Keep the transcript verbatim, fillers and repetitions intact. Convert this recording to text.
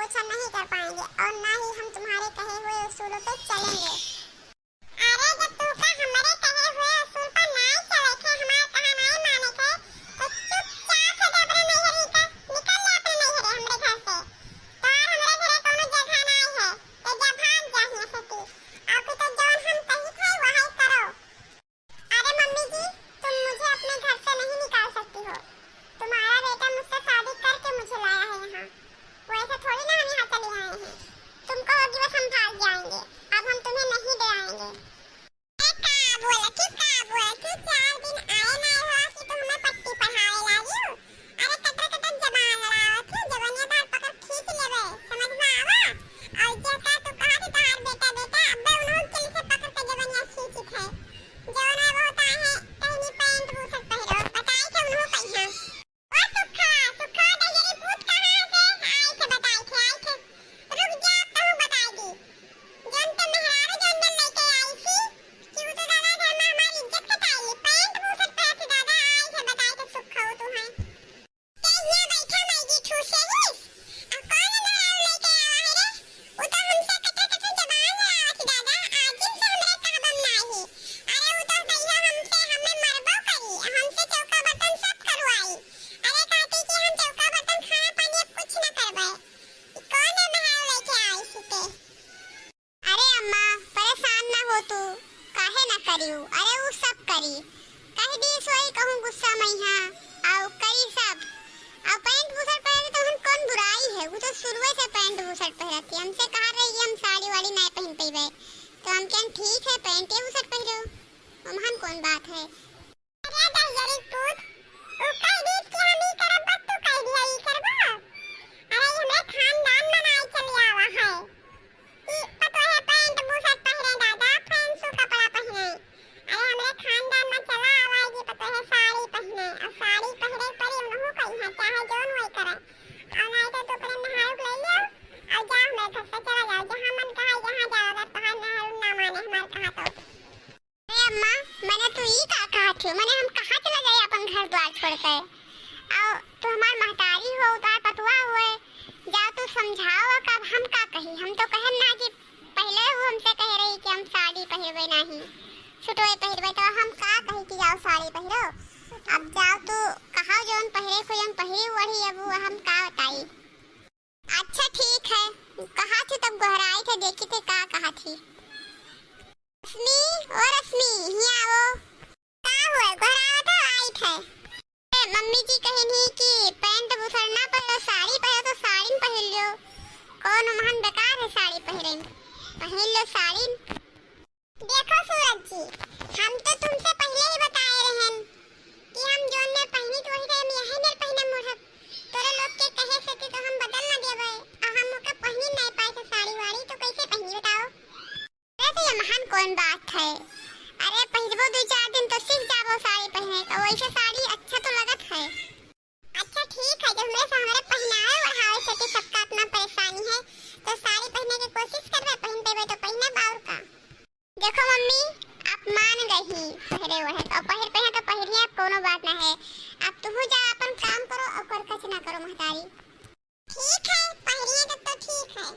अच्छा नहीं कर पाएंगे और ना ही हम तुम्हारे कहे हुए उसूलों पे चलेंगे। अरे, जब तू का हमरे कहे हुए उसूल पर नाई चले थे, हमार कहा नाई माने थे, तो चुपचाप से जा अपने नैहर निकल, निकल ले अपने नैहर हमरे घर से। तोर हमरे घरे कोनो जगह नाई है, तो जा भाग जा हियां से तू। अब तो जौन हम कही थे, वही करो। अरे मम्मी जी, तुम मुझे अपने घर से नहीं निकाल सकती हो। तुम्हारा बेटा मुझसे शादी करके मुझे लाया है यहाँ। वो ऐसे थोड़ी ना हम यहाँ चले आए हैं। तुमको होगी वो संभाल जाएंगे। अब हम तुम्हें नहीं डराएंगे। ए, का बोला थी, का बोला थी? चार दिन आए ना हो कि तुम हमें पट्टी पढ़ावे लागी हो? अरे कटर कटर जबान लड़ावत है, जबनिया तार पकड़ खींच लेबे, समझ में आवा? और जेका तू कहा थी तोहार बेटा बेटा, अबे उन्हों के लिए पकड़ के जबनिया खींचित है। जौन है बहुत आहे, कहनी पैंट बूसट पहिरो, बताई के उन्हों पहिया। ओ सुखा, सुखा दहिजरी पूत कहाँ से? आई थे बताई थे, आई थे। रुक जा, अब तहूँ बताई दी। जौन ते मेहरारू जौन जौन लइके आई थी, कि वो तो दादा घर में हमारी इज्जत के ताई, पैंट बूसट पहिरा थी दादा, आई थे बताई थे सुखा वो तू है। ते हियां बैठा माई जी ठूसे ही। आ कौन मेहरारू लइके आवा है रे? उ तो हमसे कथे कथे जबान लड़ावत ही दादा, आज दिन से हमरे कहबम नाही। अरे उ तो कहियो हमसे हमें मरबो करी, हमसे चौका बर्तन सब करवाई। अरे कहती कि हम चौका बर्तन खाना पानी अब कुछ ना करबे। ई कौन मेहरारू लइके आई सीते? अरे अम्मा, परेशान ना हो तू, काहे ना करियो? अरे उ सब करी, कह दी सोई कहूँ गुस्सा मइहा, आउ करी सब। आउ पैंट बूसट पहिरे तो हम कौन बुराई है, वो तो शुरुए से पैंट बूसट पहिरत थी। हमसे कहा रही कि हम साड़ी वाड़ी नहीं पहन पइबे, तो हम कहन ठीक है पैंटे बूसट पहिरो, ओमहन कौन बात है। अरे दहिजरी पूत, उ कह दीस कि हम ई करब, बस तू कह दिया ई करबा। अरे, ई हमरे खानदान में नाई चले आवा है। ई पतोहे पैंट बूसट पहिरे दादा, फैंसी कपड़ा पहिरे। अरे, हमरे खानदान में चला आवा है कि पतोहे साड़ी पहिरे, और साड़ी पहिरे परी उनहू कही है, चाहे जौन वही करे। और नाई तो तू अपने मेहरारू के ले लियो, और जा हमरे घर से चला जाओ, जहाँ मन कहा जहाँ जाओ, अगर तोहार मेहरारू ना माने हमार कहा तो। अरे अम्मा, मने तू ई का कहत हो? मने हम कहाँ चला जाई अपन घर द्वार छोड़ के? अउ तू हमार महतारी हो, तोहार पतोहा होए, जा तू समझाओ, अब हम का कही? हम तो कहन ना कि पहिले वो हमसे कहे रही कि हम साड़ी पहिरबे नाही, सुटवे पहिरबे, तो हम का कही कि जाओ साड़ी पहिरो? अब जाओ तू कहाओ जौन पहिरे को, जौन पहिरी ओढ़ी, अब वो हम का बताई? अच्छा ठीक है, कहा थी तब गोहराई थे, देखी थे का कहा थी। रश्मि, ओ रश्मि, हियाँ आवो। का हुआ, गोहरावत हो? आई थे। ए, मम्मी जी कहिन ही कि पैंट बुसट ना पहिरो, साड़ी पहिरो तो साड़ी पहिर लियो। कौन ओमहन बेकार है साड़ी पहिरे में, पहिर लियो साड़ी। देखो सूरज जी, हम तो तुमसे पहिले ही बताए रहन कि हम जौन में पहिनी तो वही में यही में पहिने मुहब। तोरे लोग के कहे से तो हम बदल ना देबे। आ हम ओके पहिनी नहीं पाए थे साड़ी वाड़ी, तो कैसे पहिनी बताओ? अरे तो ये महान कौन बात है? अरे पहिरबो दो चार दिन तो सीख जाबो साड़ी पहिने का, वैसे साड़ी अच्छा तो लगत है। अच्छा ठीक है, जब हमरे से हमरे पहनावे ओढ़ावे से तो सबका अपना परेशानी है, तो साड़ी पहने के कोशिश करबे, पहन पेबे तो पहनब, और का। देखो मम्मी, आप मान गई ही पहिरे ओढ़े, और पहिर पहिरे तो पहिरिए, अब कोनो बात ना है। अब तुहू जा अपन काम करो और करकच ना करो महतारी। ठीक है, पहिरिए तब तो ठीक है।